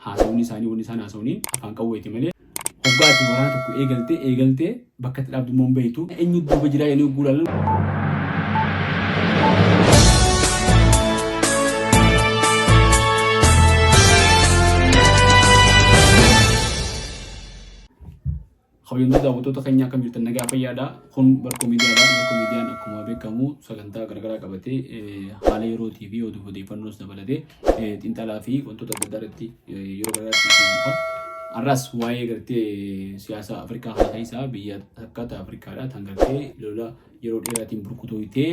Haasawni isaanii wanni isaan haasawniin afaan qawweeti malee hoggaa ati waraana tokko eegalte eegaltee bakka itti dhaabdu immoo hin beektu. Eenyu duuba jiraa jedhanii hogguu ilaalan Kabajamtoota daawwattoota keenya akkam jirtan nagaa fayyaadha. Kun Barkoo Miidiyaadha. Barkoo Miidiyaan akkuma beekamu sagantaa garaagaraa qabatee haala yerootii fi oduuf odeeffannoos dabalatee xiinxalaa fi wantoota adda addaa irratti yeroo garaagaraatti isin dhufa. Har'as waa'ee gartee siyaasa Afrikaa kana keessaa biyya takka ta Afrikaadha tan gartee lola yeroo dheeraatiin burkutoytee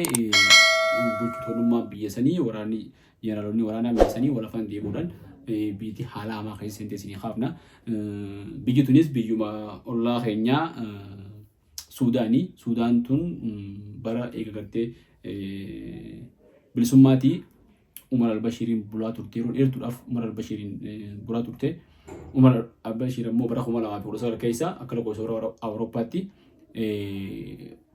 bulchitoonnummaa biyya sanii waraanni Jeneraalonni waraanaa biyya sanii wal afaan deemuudhaan biyyattii haala hamaa keessa seentee isinii kaafna. Biyyi tunis biyyuma ollaa keenyaa Suudaani. Suudaan tun bara eega gartee bilisummaatii Umar al-Bashiiriin bulaa turte yeroo dheertuudhaaf Umar al-Bashiiriin bulaa turte. Umar al-Bashiir ammoo bara 2019 keessa akka lakkoofsa warra Awurooppaatti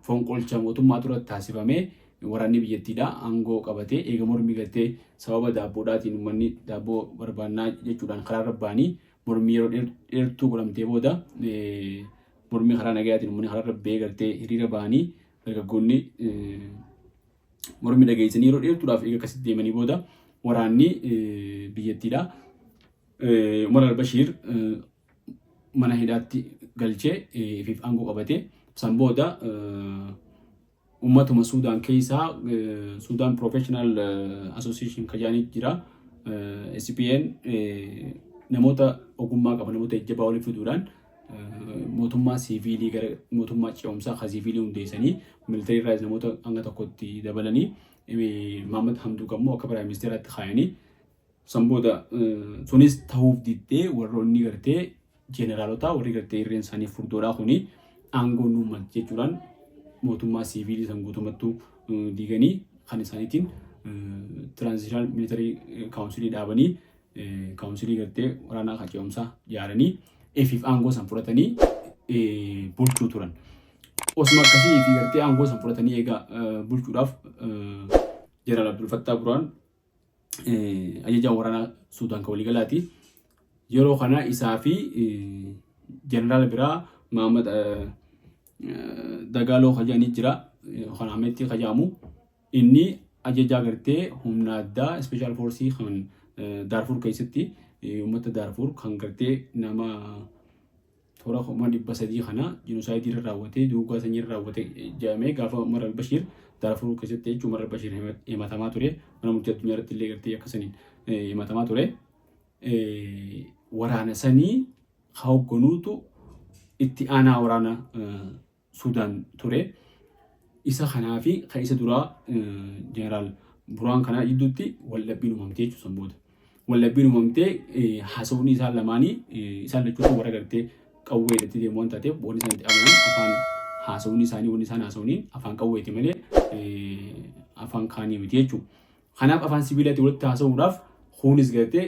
fonqolcha mootummaa tura taasifamee waraanni biyyattiidha aangoo qabatee eega mormii gartee sababa daabboodhaatiin uummanni daabboo barbaannaa jechuudhaan karaa irra ba'anii mormii yeroo dheertuu godhamtee booda mormii karaa nagayaatiin uummanni karaa irra ba'ee gartee hiriira ba'anii dargaggoonni mormii dhageessanii yeroo dheertuudhaaf eega akkasitti deemanii booda waraanni biyyattiidha. Umar al-Bashiir mana hidhaatti galchee ifiif aangoo qabate san booda Ummatuma Suudaan keessaa Suudaan Professional Association ka jedhanii jira. SPN namoota ogummaa qaban namoota jajjabaa walitti fiduudhaan mootummaa siiviilii gara mootummaa ce'umsaa ka siiviilii hundeessanii militarii irraas namoota hanga tokkotti dabalanii Mohammad Hamduuk ammoo akka piraayim ministeeraatti kaayanii San booda sunis tahuuf diddee warroonni gartee jeeneraalotaa warri gartee irreen isaanii furdoodhaa kuni aangoo nuu malti jechuudhaan mootummaa siiviilii san guutumattuu diiganii kan isaaniitiin tiraanzishinal militarii kaawunsilii dhaabanii kaawunsilii gartee waraanaa kan ce'umsaa ijaaranii ifiif aangoo san fudhatanii bulchuu turan. Osuma akkasii ifii gartee aangoo san fudhatanii egaa bulchuudhaaf Jeneraal Abdul Fattaa Burhaan ajajaa waraanaa Suudaan kan waliigalaati. Yeroo kana isaa fi jeneraala biraa Mahammad Dagaaloo kan jedhanii jira. Kan Ahmetti kan jedhamu. Inni ajajaa gartee humna addaa ispeeshaal foorsii kan Daarfuur keessatti uummata Daarfuur kan gartee nama toora 300,000 kana jinosaayidii irra raawwatee duugaa sanyii irra raawwate jedhamee gaafa Umar al-Bashiir Daarfuur keessatti jechuun Umar al-Bashiir himatamaa ture mana murtii addunyaa irratti illee gartee akka saniin himatamaa ture. Waraana sanii hogganuutu itti aanaa waraana Suudaan ture. Isa kanaa fi kan isa duraa jeneraal Burhaan kanaa gidduutti waldhabbiin uumamtee jechuudha san booda. Waldhabbiin uumamtee haasawni isaan lamaanii isaan lachuutu warra gartee qawwee hidhattee deemu waan taateef wanni isaan itti amanan afaan haasawni isaanii wanni isaan haasawniin afaan qawweeti malee afaan kaanii miti jechuudha. Kanaaf afaan sibiilaatti walitti haasa'uudhaaf kuunis gartee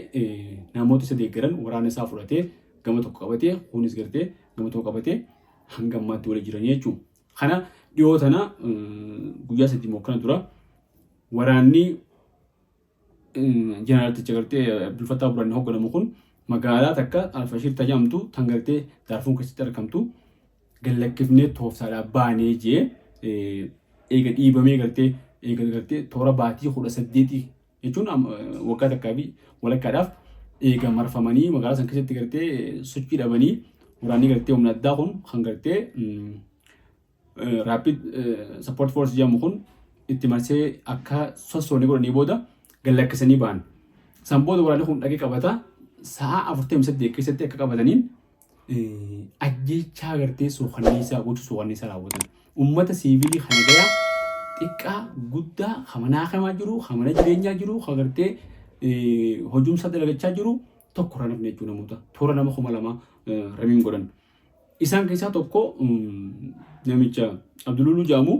namoota isa deeggaran waraana isaa fudhatee gama tokko qabatee kuunis gartee gama tokko qabatee hanga ammaatti wali jiranii jechuudha. Kana dhiyoo tana guyyaa 3 moo akkana dura waraanni jeneraalticha gartee Abdul Fattah Burhaan hoogganamu kun magaalaa takka Alfashir tajaamtu tan gartee Daarfuur keessatti argamtu gallakkifnee tooftaadhaa baanee jee eega dhiibamee gartee eega gartee toora baatii 18 jechuun waggaa takkaa fi walakkaadhaaf eega marfamanii magaalaa san keessatti gartee sochii dhabanii waraanni gartee humna addaa kun kan gartee rapid support force jedhamu kun itti marsee akka sossoone godhanii booda gallakkisanii ba'an. San booda waraanni kun dhaqee qabata sa'a 48 keessatti akka qabataniin ajjeechaa gartee suukanneessaa gocha suukanneessaa raawwatan. Uummata siivilii kana gayaa xiqqaa guddaa kan manaa kamaa jiru kan mana jireenyaa jiru kan gartee hojumsaa dalagachaa jiru tokko irraa nafne jechuudha namoota toora nama 2000 ramiin godhan. Isaan keessaa tokko namicha Abdululuu jedhamu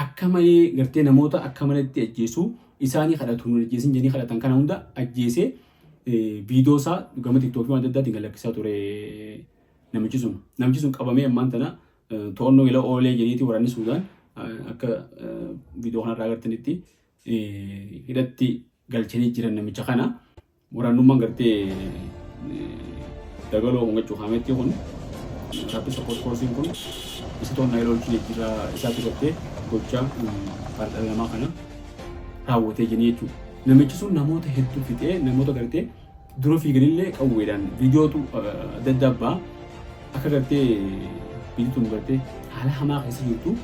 akka malee gartee namoota akka maletti ajjeesuu isaanii kadhatu nu ajjeesin jedhanii kadhatan kana hunda ajjeesee viidiyoo isaa gama tiktookii waan adda addaatiin gad lakkisaa ture namichi sun. Namichi sun qabamee ammaan tana to'annoo jala oolee jedhaniiti waraanni Suudaan akka viidiyoo kanarraa agartanitti hidhatti galchanii jiran namicha kana. Waraannummaan gartee dagaloo kun jechuun haametti kun Rapid Support Force'n kun isa to'annaa yeroo oolchine jira isaatu gartee gocha dhala namaa kana raawwatee jennee jechuudha. Namichi sun namoota hedduu fixee namoota gartee dura fiiganillee qawweedhaan viidiyootu adda addaa ba'a. Akka gartee biyyi tun gartee haala hamaa keessa jirtu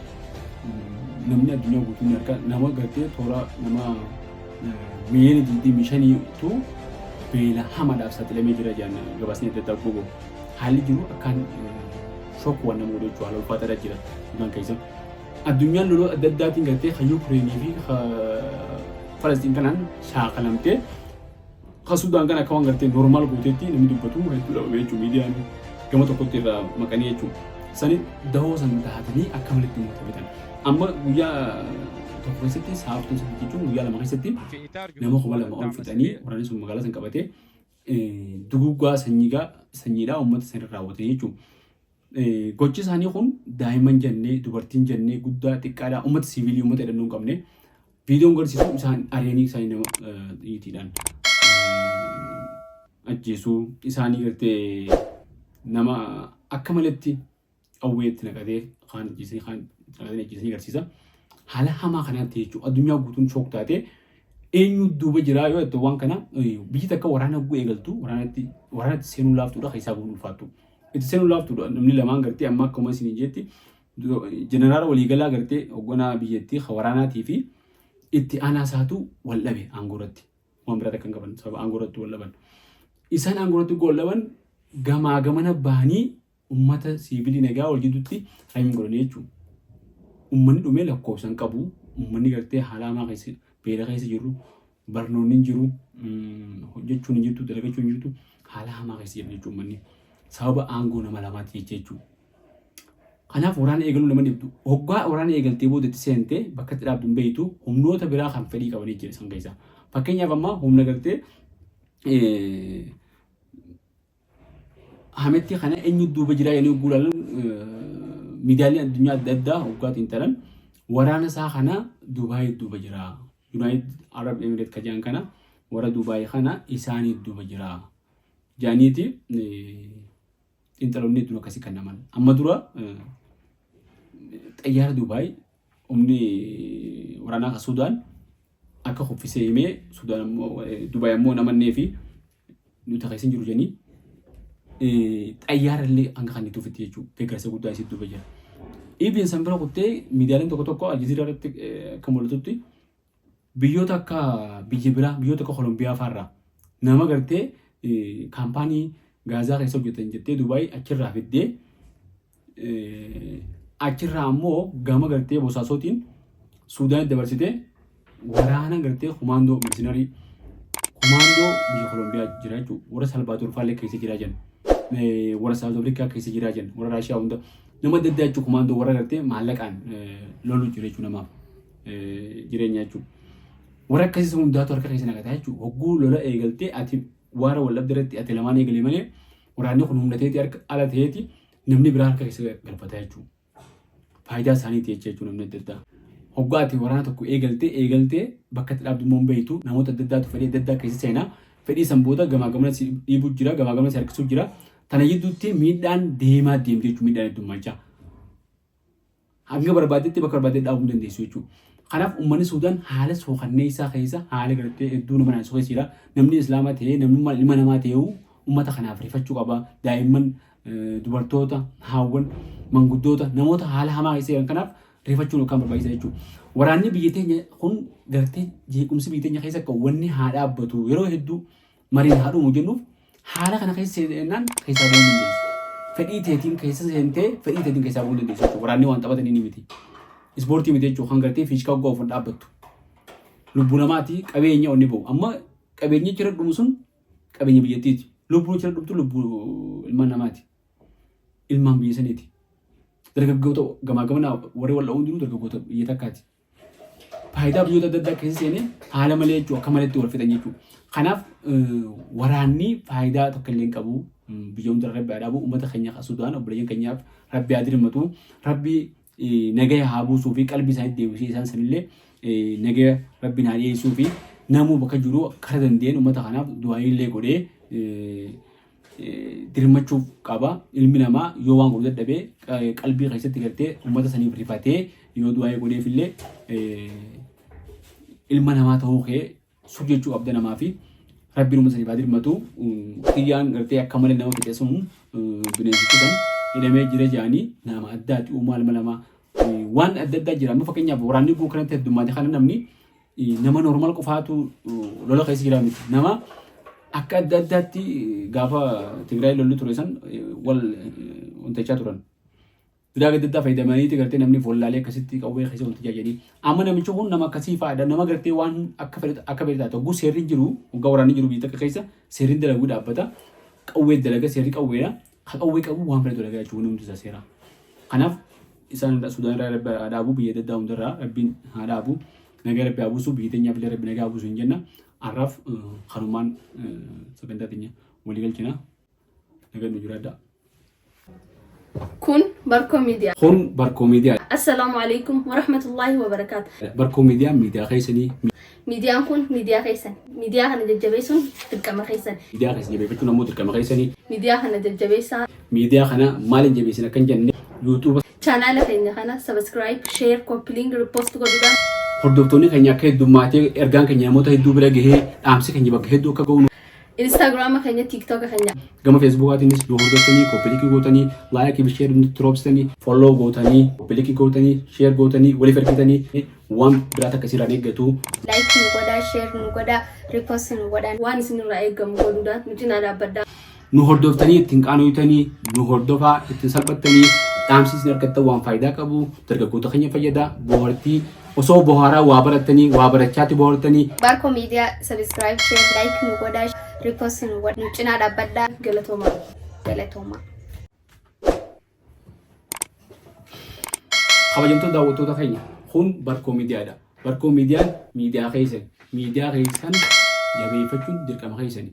namni addunyaa guutuun harka nama gartee toora nama miliyoona 25tu beela hamaadhaaf saaxilamee jira jedhan gabaasni adda addaa gogo. Haalli jiru akkaan shock waan nama godhu jechuudha haala ulfaataadha jira Sudaan keessa. Addunyaan loloo adda addaatiin gartee kan Yuukireenii fi Falastiin kanaan shaakalamtee kan Sudaan kana akka waan gartee normal gooteetti namni dubbatu hedduu dhabame jechuudha miidiyaan gama tokkotti irraa maqanii jechuudha. Sani dahoo san taatanii akka malitti uummata bitan. Amma guyyaa tokko keessatti sa'a 48 jechuun guyyaa 2 keessatti nama 2000 ol fixanii waraanni sun magaalaa san qabatee duguuggaa sanyiigaa sanyiidhaa uummata san irra raawwatanii jechuudha. Gochi isaanii kun daa'imman jennee dubartiin jennee guddaa xiqqaadhaa uummata siivilii uummata hidhannoo hin qabne viidiyoon garsiisu isaan ari'anii isaanii nama xiyyiitiidhaan ajjeesuu isaanii gartee nama akka maletti qawwee itti naqatee kaan ajjeesanii kaan itti naqatanii ajjeesanii agarsiisa. Haala hamaa kanaatti jechuudha addunyaa guutuun shook taatee eenyu duuba jiraa yoo jettu waan kana biyyi takka waraana guutuu eegaltu waraanatti waraanatti seenuu laaftuudha keessaa bu'uun ulfaattu. Itti seenuu laaftuudha namni lamaan gartee amma akkuma isin jetti jeneraala waliigalaa gartee hoogganaa biyyattii waraanaatii fi itti aanaa isaatu wal dhabe aangoo irratti. Waan biraa takka hin qaban sababa aangoo irratti wal dhaban. Isaan aangoo irratti wal dhaban gamaa gamana bahanii ummata siivilii nagaa wal jidduutti raayim godhanii jechuudha. Ummanni dhumee lakkoofsa hin qabu. Ummanni gartee haala hamaa keessa beela keessa jiru. Barnoonni hin jiru. Hojjechuun hin jirtu. Dalagachuun hin jirtu. Haala hamaa keessa jiru jechuudha ummanni. Sababa aangoo nama lamaati jecha jechuudha. Kanaaf waraana eegaluu nama dhibdu. Hoggaa waraana eegaltee booda itti seente bakka itti dhaabdu hin beektu humnoota biraa kan fedhii qabanii jira isaan keessa. Fakkeenyaaf amma humna gartee Hametti kana eenyu duuba jiraa jedhanii hogguu ilaalan miidiyaaleen addunyaa adda addaa hoggaa xiinxalan waraana isaa kana Dubaay duuba jira. Yunaayitid Arab Emireet ka jedhan kana warra Dubaay kana isaanii duuba jira. Jedhaniiti xiinxaloonni hedduun akkasii kan naman. Amma dura xayyaara Dubaay humni waraanaa kan Sudaan akka kuffisee himee Sudaan ammoo Dubaay ammoo namannee fi nuti keessa hin jiru jedhanii xayyaara illee hanga kan itti ofitti jechuudha deeggarsa guddaa isitti duuba jira. Even san bira kuttee miidiyaaleen tokko tokko Aljazeeraa irratti akka mul'atutti biyyoota akka biyya biraa biyyoota akka Kolombiyaa fa'aarraa nama gartee kaampaanii Gaazaa keessa hojjetan jettee Dubaay achirraa fiddee achirraa ammoo gama gartee Bosaasootiin Suudaanitti dabarsitee waraana gartee kumaandoo mirsinarii kumaandoo biyya Kolombiyaa jira jechuudha. Warra Salvaadoor fa'aallee keessa jiraa jiran. Warra Saawuz Afrikaa keessa jiraa jiran. Warra Raashiyaa hunda nama adda addaa jechuudha kumaandoo warra gartee maallaqaan loluu jira jechuudha namaaf jireenya jechuudha. Warra akkasii hundaatu harka keessa naqataa jechuudha. Hogguu lola eegaltee ati waara wal dhabde irratti ati lamaan eegalee malee waraanni kun humna ta'eeti harka ala ta'eeti namni biraa harka keessa galfataa jechuudha. Faayidaa isaaniiti jecha jechuudha namni adda addaa. Hoggaa ati waraana tokko eegaltee eegaltee bakka itti dhaabdu immoo hin beektu namoota adda addaatu fedhii adda addaa keessa seenaa fedhii san booda gamaa gamana si dhiibuu jira gamaa gamana si harkisuu jira tana gidduutti miidhaan deemaa deemti jechuudha miidhaan heddummachaa. Hanga barbaaddetti bakka barbaaddetti dhaabuu dandeessu jechuudha. Kanaaf uummanni Suudaan haala suukanneessaa keessa haala gartee hedduu nama naasuu keessa jira. Namni Islaama ta'ee namnummaan ilma namaa ta'ee uummata kanaaf rifachuu qaba. Daa'imman, dubartoota, haawwan, manguddoota, namoota haala hamaa keessa jiran kanaaf rifachuun akkaan barbaachisaa jechuudha. Waraanni biyya teenya kun gartee jeequmsi biyya teenya keessa akka wanni haa dhaabbatu yeroo hedduu mariin haa dhumu jennuuf haala kana keessa seennaan keessaa bahuu hin dandeessu. Fedhii teetiin keessa seentee fedhii teetiin keessaa bahuu hin dandeessu jechuudha. Waraanni waan taphatanii ni miti. Ispoortii miti jechuudha kan gartee fiishkaa hoggaa ofuun dhaabbattu. Lubbuu namaati qabeenya onni bahu. Amma qabeenyi achirra dhumu sun qabeenya biyyattiiti. Lubbuun achirra dhumtu lubbuu ilmaan namaati. Ilmaan biyya saniiti. Dargaggoota gamaa gamanaa warri wal dha'uun hundinuu dargaggoota biyya takkaati. Faayidaa biyyoota adda addaa keessa seenee haala malee jechuudha akka maletti wal fixan jechuudha. Kanaaf waraanni faayidaa tokko illee hin qabu. Biyya hunda rabbi haa dhaabu. Uummata keenya Sudaan obboleeyyan keenyaaf rabbi haa dirmatu. Rabbi nagaya haa buusuu fi qalbii isaaniitti deebisee isaan sanillee nagaya rabbiin haa dhiyeessuu fi Namuu bakka jiru kara dandeen uummata kanaaf du'aayiillee godhee dirmachuuf qaba. Ilmi namaa yoo waan godhu dadhabee qalbii keessatti gartee uummata saniif rifatee yoo du'aayii godheefillee ilma namaa ta'uu kee sur jechuu qabda namaa fi rabbiin uummata saniif haa dirmatu. Xiyyaan gartee akka malee nama fixe sun bineensichi san hidhamee jira jedhanii nama addaati uumaa ilma namaa waan adda addaa jira. Amma fakkeenyaaf waraanni guu kanatti heddummaate kana namni nama normal qofaatu lola keessa jira miti. Nama akka adda addaatti gaafa Tigraay lolli ture san wal wantachaa turan. Biraa adda addaa fayyadamaniiti gartee namni follaalee akkasitti qawwee keessa wanti jaajanii. Amma namichi kun nama akkasii fa'aadha. Nama gartee waan akka fedhe akka fedhe taate hogguu seerri jiru hoggaa waraanni jiru biyya takka keessa seerri dalaguu dhaabbata. Qawwee dalaga seerri qawweedha. Ka qawwee qabu waan fedhe dalagaa jechuudha hundi isaa seera. Kanaaf isaan irraa Sudaan irraa rabbi haa dhaabu biyya adda addaa hundarraa rabbiin haa dhaabu nagaa rabbi haa buusu biyya teenyaaf illee rabbi nagaa haa buusu hin jenna. Har'aaf kanumaan sagantaa teenya walii galchina. Nagaan nu jiraadhaa. Kun Barkoo Miidiyaa. Kun Barkoo Miidiyaa. Assalaamu alaikum warahmatullaahi wabarakaatu. Barkoo Miidiyaan miidiyaa keessanii. Miidiyaan kun miidiyaa keessan. Miidiyaa kana jajjabeessuun dirqama keessan. Miidiyaa keessa jabeeffachuun ammoo dirqama keessanii. Miidiyaa kana jajjabeessaa. Miidiyaa kana maaliin jabeessina kan jenne YouTube Chaanaala keenya kana subscribe, share, copy link, repost godhuudhaan hordoftoonni keenya akka heddummaatee ergaan keenya namoota hedduu bira gahee dhaamsi keenya bakka hedduu akka gahu Instagram keenya, TikTok keenya. Gama Facebookaatiinis nu hordoftanii, copy link gootanii, like fi share nutti roobsitanii, follow gootanii, copy link gootanii, share gootanii, waliif ergitanii waan biraa takka isirraan eeggatu. Like nu godhaa, share nu godhaa, repost nu godhaa. Waan isinirraa eegamu godhuudhaan nu cinaa dhaabbadhaa. Nu hordoftanii ittiin qaanoytanii, nu hordofaa ittiin salphattanii dhaamsi isin argattan waan faayidaa qabu, dargaggoota keenya fayyada, bohaartii osoo bohaaraa waa barattanii, waa barachaatti bohaartanii. Barko Media subscribe, share, like nu godhaa, repost nu godhaa, nu cinaa dhaabbadhaa. Galatoomaa. Galatoomaa. Kabajamtoota daawwattoota keenya kun Barkoo Miidiyaadha. Barkoo Miidiyaan miidiyaa keessan. Miidiyaa keessan jabeeffachuun dirqama keessani.